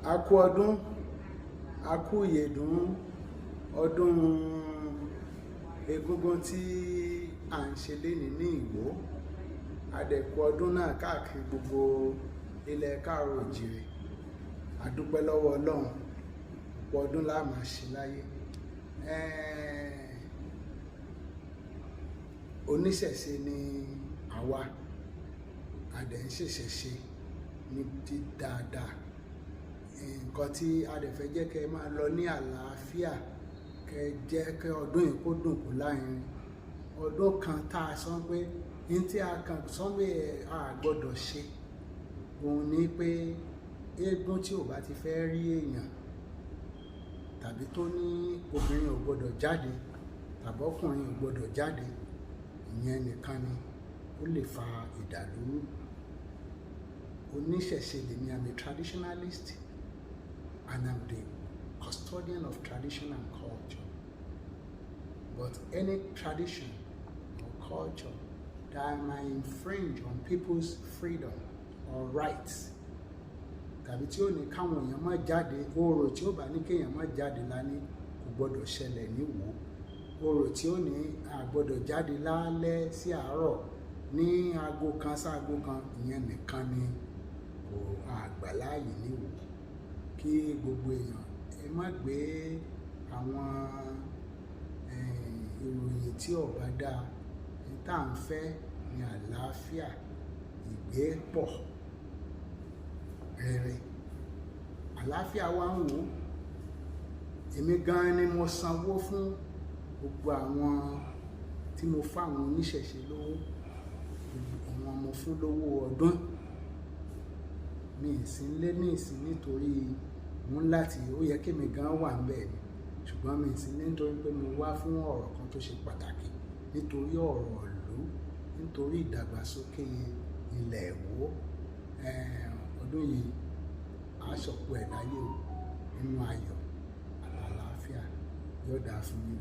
A kú ọdún, a kú ìyèdún ọdún egúngún tí à ń ṣe lénìí ní Ìwó. A dẹ̀ kú ọdún náà káàkiri gbogbo ilẹ̀ káàrọ̀ òjìrè. A dúpẹ́ lọ́wọ́ Ọlọ́run, ọ̀pọ̀ ọdún la máa ṣe láyé. Oníṣẹ̀ṣe ni àwa, a dẹ̀ ń ṣèṣẹ̀ṣe ní ti dáadáa. Nǹkan tí a dẹ̀ fẹ́ jẹ́ kí ẹ máa lọ ní àlàáfíà, kí ẹ jẹ́ kí ọdún yìí kó dùn kó lárinrin. Ọdún kan tá a sọ pé ní tí a kan sọ pé a gbọdọ̀ ṣe, òun ni pé eégún tí ò bá ti fẹ́ rí èèyàn tàbí tó ní obìnrin ò gbọdọ̀ jáde tàbí ọkùnrin ò gbọdọ̀ jáde, ìyẹn nìkan ni ó lè fa ìdàlúrú. Oníṣẹ̀ṣe lèmi, I'm a traditionalist and I'm the custodian of tradition and culture. But any tradition or culture that might infringe on people's freedom or rights, tàbí tí ó ní káwọn èèyàn má jáde, orò tí ó bá ní kéèyàn má jáde lání kò gbọdọ̀ ṣẹlẹ̀ ní Ìwó. Orò tí ó ní a gbọdọ̀ jáde lálẹ́ sí àárọ̀ ní aago kan sí aago kan, ìyẹn nìkan ni kò àgbà láàyè ní Ìwó. Kí gbogbo èèyàn ẹ má gbé àwọn ìròyìn tí ò bá dáa. Ohun tí à ń fẹ́ ní àlàáfíà, ìgbépọ̀ rere. Àlàáfíà wa ń wò. Èmi gan ni mo sanwó fún gbogbo àwọn tí mo fún àwọn oníṣẹ̀ṣe lówó, àwọn mo fún lówó ọdún. Mi ì sí nílé ní ìsìn nítorí mo ń láti, ó yẹ kí èmi gan wà níbẹ̀ ni. Ṣùgbọ́n mi ì sí nílé nítorí pé mo wá fún ọ̀rọ̀ kan tó ṣe pàtàkì, nítorí ọ̀rọ̀ ìlú, nítorí ìdàgbàsókè ilẹ̀ Ìwó. Ọdún yìí a ṣọ̀pọ̀ ẹ̀ láyé o, nínú ayọ̀ àti àlàáfíà. Yóò dáa fún yín.